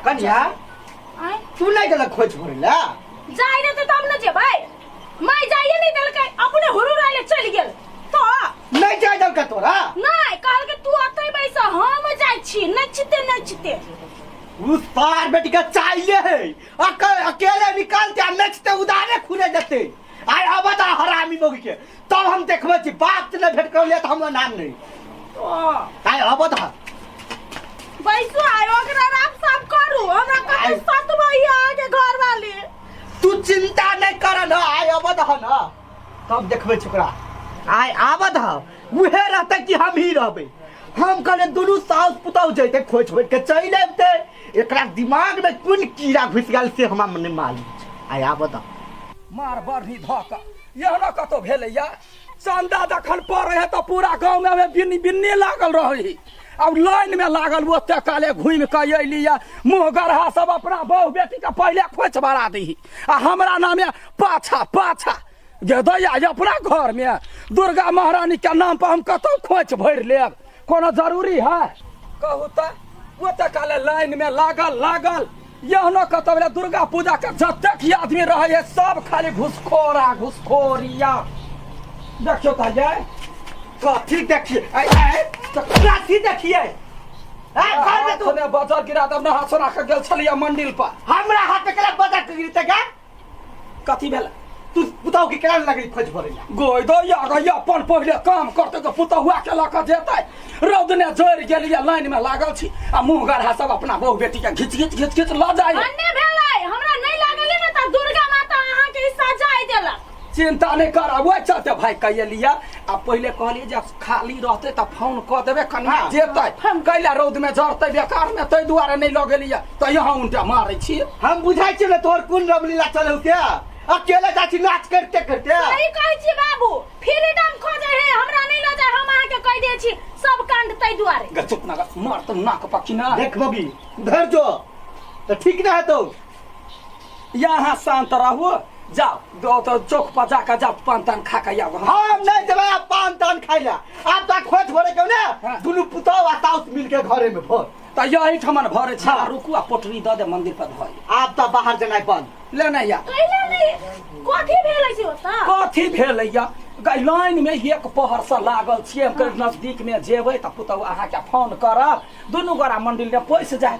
कनिया आँय तू नहीं गेलक खोज भरे ला जाय देतै तब ने जेबै माय जाइए नहि देलकै अपने हुरुराइले चलि गेल तो नहीं जाय देलकै तोरा नहि कहलकै तू अतै बैस हम जाइ छी नचिते नचिते उस पार बेटी के चाहिए है अकेले निकालते आ नचते उदारे खुले जते आय अब ता हरामी मोगी के तब हम देखबै छी बाप से नहीं भेंट कर लिया तो हमरा नाम नहीं तो आय अब ता बैसू आय ओकरा राम साफ करू हमरा आइ। कतौ सतबै अहाँके घर वाली तू चिंता नहीं कर न आय अब दा न तब देखबै छी ओकरा आय आब दा उहे रहते कि हम ही रहबै हम कहले दुनू साउस पुतहु जैते खोज खोज के चलि अबिते एकरा दिमाग में कोन कीड़ा घुसि गेल से हमरा नहि मालूम छै आय आब दा मार बढ़नी धऽ कऽ एहनो कतौ भेलैया चंदा जखन पड़ै है तऽ पूरा गाँवमे हमे बिन्नी बिन्नी लागल रहै आब लाइनमे लागल ओते काले घुमि कऽ अयली या मुँह गरहा सब अपना बहु बेटीके पहिले खोछि भरा दही आ हमरा नामे पाछा पाछा जे दैया जे अपना घरमे दुर्गा महारानीके नाम पर हम कतौ खोछि भरि लेब कोनो जरूरी है कहू तऽ ओते काले लाइनमे लागल लागल एहनो कतौ भेलै दुर्गा पूजा के जतेक ही आदमी रहै है सब खाली घुसखोरा घुसखोरिया देखियौ तऽ ये कथी देखिए आय आय कथी देखिए आय घर में तू हाथ में बजर गिरा देब नहा सोना के गेल छलियै मंदिर पर हमरा हाथ में केला बजा के गिरते का कथी भेल तू पुतहु के केना लगली खोज भरे ला गोय दो या गो अपन पहिले काम करते तऽ पुतहुआ के लऽ कऽ जेतै रौद ने जरि गेलियै लाइन में लागल छी आ मुँह गढ़ा सब अपना बहु बेटी के घिच घिच घिच घिच लऽ जाइ अन्ने भेलै हमरा नहि लागलै ने तऽ दुर्गा माता अहाँके ई सजाय देलक चिंता नहि कर ओहि चलते भाई कहिए लिया आ पहिले कहलियै जे खाली रहतै तऽ फोन कऽ देबै कनि हाँ। जेतै कैला रौद में जरतै बेकार में ताहि दुआरे नहि लऽ गेलियै तऽ यहाँ उनटा मारै छी हम बुझाइ छियै ने तोहर कोन रामलीला चलै से अकेले जाइ छी नाच करते करते सही कहै छी बाबू फ्रीडम खोजै है हमरा नहि लऽ जाय हम अहाँके कहि दै छी सब कांड ताहि दुआरे गे चुप ना मार तो नाक पकी ना देख बबी उधर जो तो ठीक ना हेतौ यहाँ शांत रहू जाओ दो तो चौक पर जाकर जाओ पान तान खा के आओ हम नहीं जेबै आब पान तान खाइ ला आब तऽ खोज भरे के ने हाँ। दुनू पुतहु आ साउस मिल के घरे में भर तऽ यही ठमन भरे छै हाँ। रुकू आ पोटरी दऽ दे मंदिर पर धोइ आब तऽ बाहर जेनाइ बंद ले नहीं या कैला नहि कथी भेलै से ओतऽ कथी भेलैया लाइन में एक पहर से लागल छियै हम कहलियै नजदीक में जेबै तऽ पुतहु अहाँके फोन करब दुनू गोरा मंदिर में पैस जाय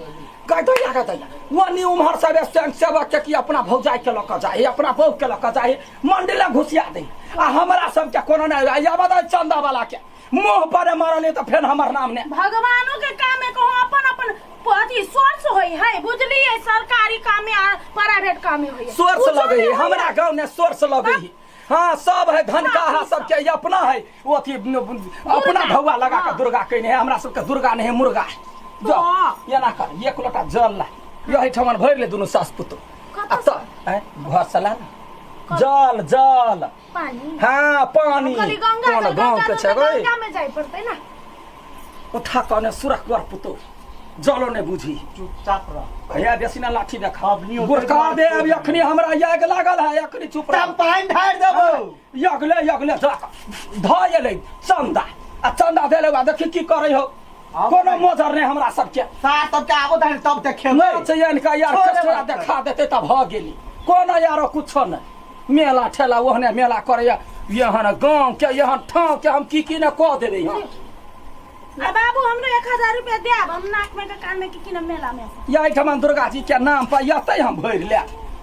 कह दैया कह दैया ओनी उम्हर सब स्वयं सेवक के कि अपना भौजाई के लऽ कऽ जाइ अपना बहू के लऽ कऽ जाइ मंदिर में घुसिया दै आ हमरा सबके कोनो नहि आबऽ दै चंदा वाला के मुंह पर मारल तऽ फेर हमर नाम ने भगवानो के काम में कहूँ अपन अपन अथी सोर्स होई है बुझलिए सरकारी काम में आ प्राइवेट काम में होई है सोर्स कुछो लगे नहीं है होई हमरा है। गाँव ने सोर्स लगे है हाँ सब है धनकाहा सबके ई अपना है वो अथी अपना भौआ लगा के हाँ। दुर्गा कहने है हमरा सबके दुर्गा नहीं है मुर्गा है जो हाँ। एना कर एक लोटा जल ला यही ठमन भरि ले दुनू सास पुतोह कतऽ आ तऽ आँय, घर से ला ना जल जल पानी हाँ पानी कहली गंगा कोन जल गाँव गंगा के जल छै तऽ गै गंगा में जाय पड़तै ना उठा कने सुरख कर पुतो जलो ने बुझी चुपचाप रह भैया बेसी ना लाठी देखा अबनी ओते गुरका दे अब अखनी हमरा याग लागल है अखनी चुप रह तब पानि ढारि देबौ यगले यगले जा धऽ एलै चंदा आ चंदा देले बाद देखी की करै हो कोनो मोजर नहि हमरा सबके सार सबके आबो दहन तब देखेबै नहि छै इनका यार छोड़े कचरा बात। देखा देते तब भऽ गेली कोनो यारो कुछो नहि मेला ठेला ओहने मेला करैया एहन गाँव के एहन ठाँव के हम की की ने कऽ देबै यहाँ आ बाबू हमरो 1000 रुपया देब हम नाक में के कान में के किनब मेला में से। या एहिठमा दुर्गा जी के नाम पर एतै हम भरि ले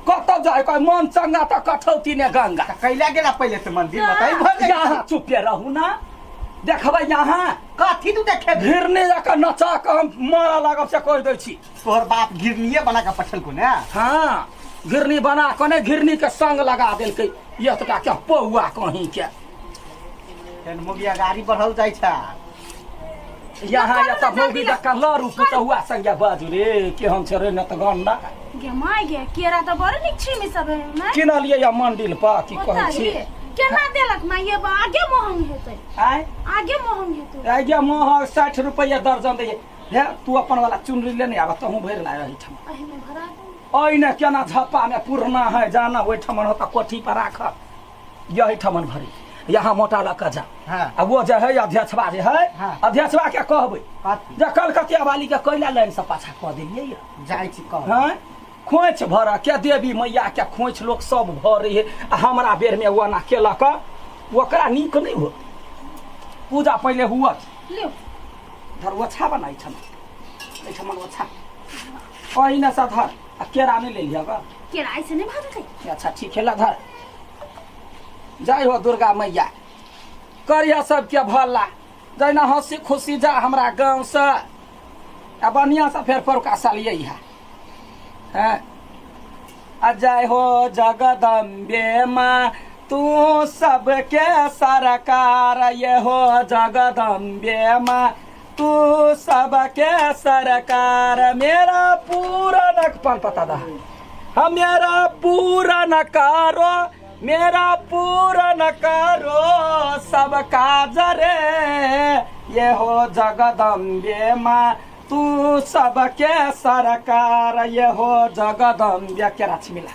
कतौ जाय कह मन चंगा तऽ कठौती ने गंगा तऽ कैला गेला पहिले से मंदिर बताई भर जाइ यहाँ चुपे रहू ना देखबै यहाँ कथी तू देखेबी घिरने जाकर नचा कऽ हम मारऽ लागब से कहि दै छी तोहर बाप घिरनिये बना के पठेलको ने हाँ घिरनी बना कऽ ने घिरनी के संग लगा देलकै एतका के पौआ कहीं के फेन मोगिया गाड़ी बढ़ल जाइ छै यहाँ करू एतऽ ना मौगी जल्दी ना। जकाँ लड़ू पुतहुआ संगे बाजू रे केहन छै रे नतगंडा गे my गे केरा तऽ बड़ नीक छै में सब है ने किनलियै या मंडिल पर की कहै छी ओतऽ केना देलक माय ये बा आगे महंग हेतै आय आगे महंग हेतै आइ गे महग 60 रुपैआ दर्जन दैए हे तू अपन वाला चुनरी लेने आब तहूँ भरि लाय एहिठाम एहिमे भरा दू ओहिने केना झप्पा में पुरना है जाना ओहिठाम होता कोठी पर राख यही ठमन भरी यहाँ मोटा लऽ कऽ जा। हाँ। आ वो जे है अध्यक्षवा जे है, हाँ। अध्यक्षवा के कहबै कथी? जे कलकतिया वाली के कैला लाइन से पाछा कऽ देलियै यऽ। जाइ छी कह। हाँ, खोंइछ भरऽ के देवी मैया के खोंइछ लोक सब भरै है आ हमरा बेर में ओना केलक, ओकरा नीक नहि होत। पूजा पहिले हुअत। लियौ। धर ओछा बनाइ छन एहिठाम ओछा ओहिना से धर आ केरा नहि ले लिअ ग। केरा ऐसे नहि भागतै। अच्छा ठीक है, धर। जय हो दुर्गा मैया, करिया सबके भला, जहिना हंसी खुशी जा हमरा गाँव से आ बढ़िया से फेर परुका साल यही है। हैं आ जय हो जगदम्बे माँ, तू सबके सरकार, ये हो जगदम्बे माँ तू सबके सरकार, मेरा पूरा पान पता दा, हम मेरा पूरा न करो, मेरा पूरा न करो सब काज रे, ये हो जगदम्बे माँ तू सबके सरकार, ये हो जगदम्बे के राछी मिला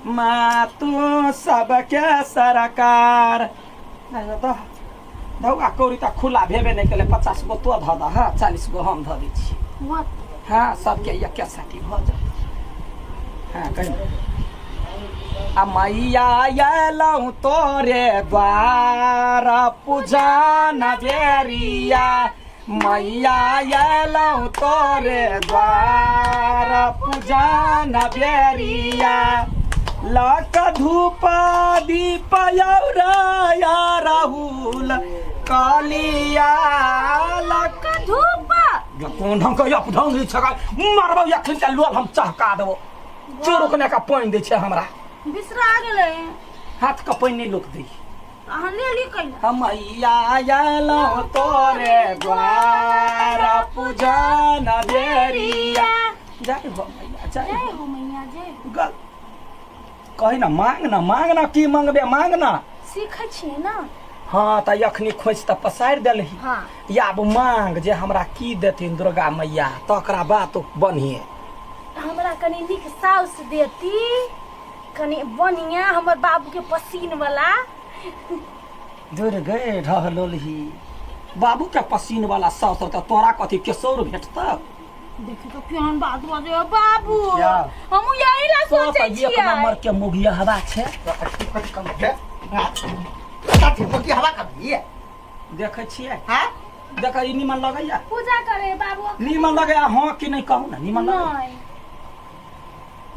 माँ तू सबके सरकार। धौआ कौड़ी तऽ खुला भेबे नहि केलै, 50 गो तो धऽ दह, 40 गो हम धऽ दै छी। हाँ, सबके एके साथी भऽ जाए। हाँ कही आ मैया अयलहुँ तोरे द्वार पूजा नजरिया, मैया अयलहुँ तोरे द्वार पूजा नजरिया, लक धूप दीप या राहुल कलिया लक धूप। कोन ढंग के अपढंग छका मारबौ एखन के लोल हम चहका देबौ। चोर कने का पानि दै छै हमरा। बिसरा गेलै। हाथ के पानि नहि लोक दै। अहाँ ले ली कैला। हम मैया अयलहुँ तोरे द्वार पूजा नजरिया। जय हो मैया, जय जय हो मैया, जय हो। गल कही ना, मांग ना, मांग ना, की मंगबे मांग ना। सीखै छियै ना। हाँ तऽ अखनी खोजि तऽ पसारि देलही। हाँ। आब मांग जे हमरा की देथिन दुर्गा मैया, तकरा बात बन्हिए। हमरा कनि नीक साउस देती, कनि बढ़िया हमर बाबू के पसीन वाला। दुर्गे ढहलोलही, बाबू के पसीन वाला साउस तऽ तोरा कथी केसौर भेटतौ? देखी तो केहन बात बजे हो बाबू। क्या? हम यही ला तो सोचै तऽ एक छियै। नंबर के मुगिया हवा छै। कथी कम है? कथी मुगी हवा कभी है? देखै छियै? हाँ? देखै ई निमन लगैया? पूजा करे बाबू। निमन लगैया हाँ कि नहि कहू ना, निमन लगैया? नहीं।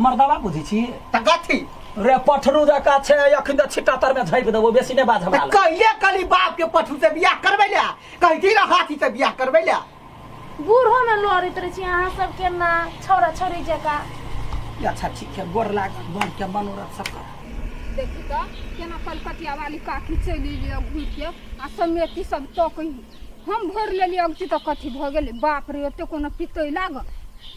मर्दवा बुझै छी? तऽ कथी? रे पठरू जकाँ छै, अखन तऽ छिट्टा तर में झाँपि देबो, बेसी नहि बाज हमरा तऽ लग। कहिए कली बाप के पठू से बियाह करबै ले, कहती ना हाथी से बियाह करबै ले। बूढ़ो में लड़ैत रहै छी अहाँ सब केना छौड़ा छौड़ी जकाँ। अच्छा ठीक है, गोर लागल, बड़ के मनोरथ सब कर। देखी तऽ केना कलकतिया वाली काकी चलि एलियै घुरि के आ समेती सब तकै। हम भरि लेलियै अगती तऽ कथी भऽ गेलै? बाप रे, एते कोनो पितै लागल।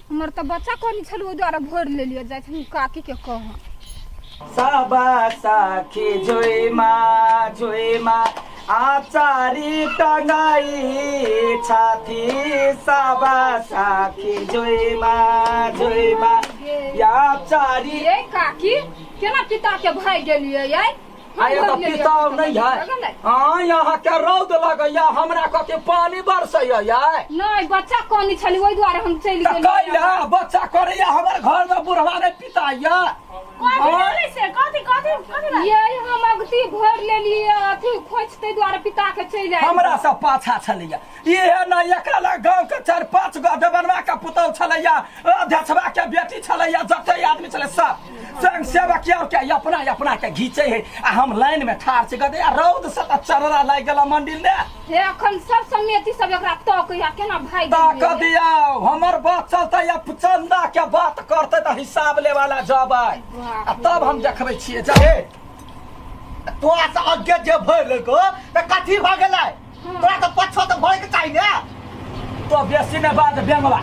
हमर तऽ बच्चा कहने छलै, ओहि दुआरे भरि लेलियै। जाइ छी काकीके कहऽ। सब सखी जुइमा जुइमा आचारी टंगाई छाती, सब सखी जुइमा जुइमा आचारी। ये काकी केना पिता के भागि गेलियै यै? हम आय तऽ भरि लेलियै पिताव अगती नहि तऽ है। भऽ गेलै। हाँ, यहाँ के रौद लगैया, हमरा कथी पानी बरसैया यै? नहि, बच्चा कनी छलै ओहि दुआरे हम चलि तऽ गेलियै। कैला बच्चा करैया? हमर घर में बुढ़वा नहि पिताइया? कथी भेलै से? कथी कथी कथी बात? ये हम अगती भरि लेलियै अथी खोछि ताहि दुआरे पिता के चलि आयल। हमरा सब पाछा छलैया इहे न, एकरा लग गाँव के 4-5 गो देवनवा के पुतहु छलैया, अध्यक्षवा के बेटी छलैया, जते आदमी छलै सब संग सेवक और के अपना अपना के घीचे है आ हम लाइन में ठाढ़ छी गदे आ रौद से तऽ चररा लागि गेल मंडिल ने। हे अखन सब समेती सब एकरा तकैया केना भागि ताक गेलियै। दियौ, हमर बात चलते या चंदा के बात करते तऽ हिसाब ले वाला जबै आ तब हम देखबै छियै जा। ए, तोरा से आगे जे भरि लेलको तऽ कथी भऽ गेलै? तोरा तऽ पछो तऽ भरे के चाही ने। तो बेसी ने बात बेंगवा,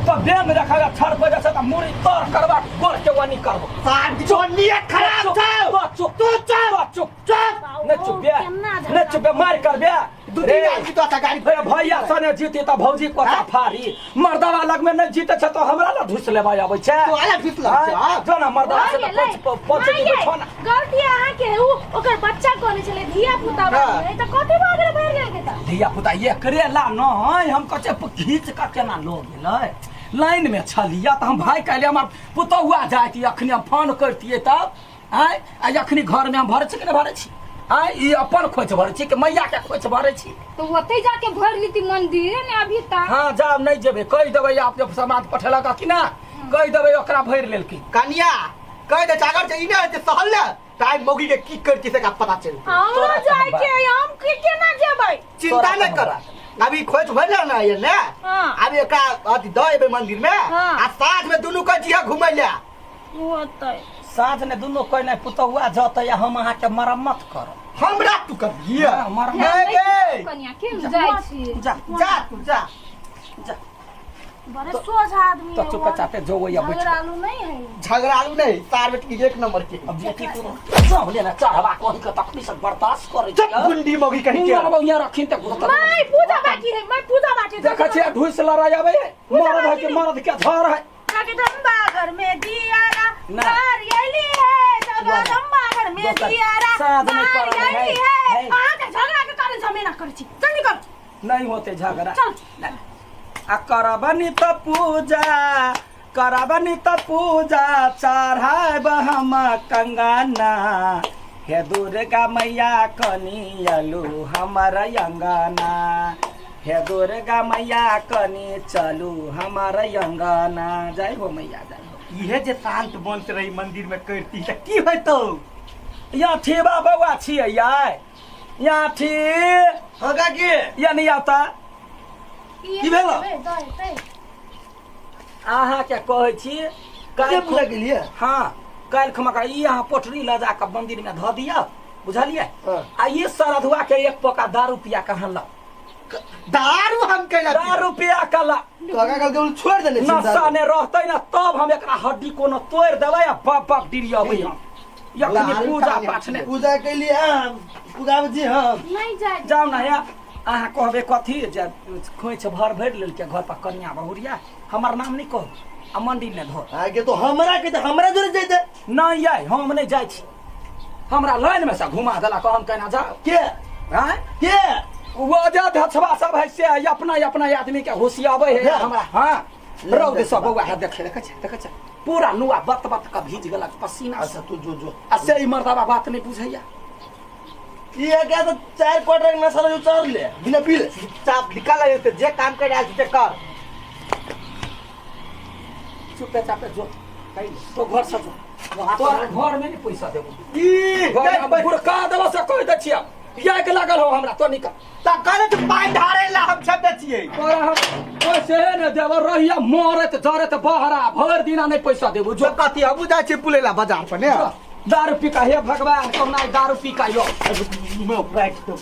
तो बेंग रखा छड़ पर जैसे तऽ मुड़ी तर करबा गोड़ के वनी करबो। साहब जो नियत खराब चुप, छौ। तो चुप, तू चुप, तो चुप, चुप। नहीं चुप बे, केना झगड़ा नहीं चुप बे, मार करबे। दू रे। तीन आदमी तो आता गाड़ी हे भैया सने जीती तऽ भौजी कोता हाँ? फारी मर्दवा लग में नहि जीते छै तऽ हमरा लग ढुस लेबा आबै छै तो आला ढुस लै छै, हाँ? जो ना मर्दवा से तऽ पंच पंच माय दिन गे, छो ना गलती अहाँके है उ ओकर बच्चा कोने छलै धिया पुता हाँ। बानी तऽ कथी भऽ गेलै भरि गेल तऽ धिया पुता एकरे ला नहि हम कहै छियै घीच कऽ केना लऽ गेलै लाइन में छलियै तऽ हम भाय कहलियै हमर पुतहुआ जाइत अखनी हम फोन करतियै तब आँय आ अखनी घरमे हम भरै छी कि नहि भरै छी आँय ई अपन खोइछ भरै छी कि मैयाके खोइछ भरै छी तो ओतै जाके भर लीती मंदिर ने अभी तक हाँ जाब नहि जेबै कहि देबै आप जब समाज पठेलक कि ना कहि देबै ओकरा भरि लेलकै कनिया कह दे चागर छै ई नहि हेतै सहल ने ताइ मौगी के की करती से का पता चल हमरो तोरा जाय कोनो के है, हम के केना जेबै चिंता तोरा नहि कोनो कर अभी खोज भर ना ये ने हाँ। अभी एकरा अथी दऽ एबै मंदिर में हाँ। आ साँझ में दुनू के जिहा घुमै ले होतै साँझ ने दुनू कोइ नहि पुतहुआ जतै आ हम अहाँके मरम्मत करब हमरा तू करिए हाँ, मरम्मत नहीं गे कनिया के जाइ छी जा जा तू जा जा बड़े सोझ आदमी तो है चुप वो। चापे जो वही बैठ झगड़ालू नहीं है झगड़ालू नहीं सार बेटी एक नंबर के अब बेटी को सब लेना चढ़वा कहि के तखनी से बर्दाश्त करे जब गुंडी मौगी कहीं के मरबौ यहाँ रखिन त घुरत मैं पूजा बाकी है मैं पूजा बाकी देखै छियै ढुस लड़ाई आबै है मरद है कि मरद के झर है जगदम्बा घर में दियारा ना। बार अइली है जगदम्बा घर में दोसर, दियारा साँझ नहि बार पड़ल है, अइली है है। अहाँके झगड़ा के कारण झमेला करै छी जल्दी कर नहीं होते झगड़ा चल। ना। आ करबनी त पूजा करबनी त पूजा चढ़ाब हम कंगना हे दुर्गा मैया कनी अलू हमर अंगना हे दुर्गा मैया कनी चलू हमर अंगना जय हो मैया जय हो इहे जे शांत मन से रही मंदिर में करती त की होइतौ यहाँ ठेबा बौआ छियै यार यहाँ ठी हाँ काकी या नहीं आता की भेलो? अहाँके कहै छी के काल्हि पूजा के लिए हाँ काल्हि खमा का ई अहाँ पोटरी लऽ जाकऽ मंदिर में धऽ दिअ बुझलियै हाँ। आ ई सरधुआ के एक पोका दारू पिया कहाँ लाउ दारू हम कैला दारू पिया कऽ ला तो आगा कल के छोड़ देले छी नशा ने रहतै ने तब हम एकरा हड्डी कोनो तोड़ि देबै आ बाप बाप डिरियबै हम यखनी पूजा पाठ ने पूजा के लिए हम पूजा में जी हम नहीं जाए जाउ ने या अहाँ कहबै कथी जे खोइछ भर भरि लेलकै घर पर कनिया बहुरिया हमर नाम नहि कहू आ मंदिर ने धो आगे तो हमरा के हमरा जोरे जैते नहि यै हम नहि जाइ छी हमरा लाइन में से घुमा देलक हम केना जाउ के आँय के वो जे धछवा सब है से अपना अपना आदमी के होशियाबै है हमरा हाँ रौद सब बौआ है देखे देखे छै देखे छै पूरा नुआ बत बत के भीज गेलक पसीना से अच्छा तू जो जो आ से ई मर्दाबा बात नहीं बुझैया ये क्या तो चार क्वार्टर के नशा जो चढ़ ले बिना पी ले चुपचाप निकल आए से जे काम करे आए से कर चुपे चापे जो तो घर से जो तोरा घर में नहीं पैसा देबो ई घर में बुरका देबो से कहि दै छियै याक लागल हो हमरा तो निकल त कहले तू पानि ढारे ला हम छप छियै तोरा हम पैसे ने देबो रहिया मरत जरत बहरा भरि दिना नहीं पैसा देबो जो जो कथी हमहू जाइ छियै पुलेला बाजार पर ने दारू पी का हे भगवान कहुना दारू पी का यो राखि देबो।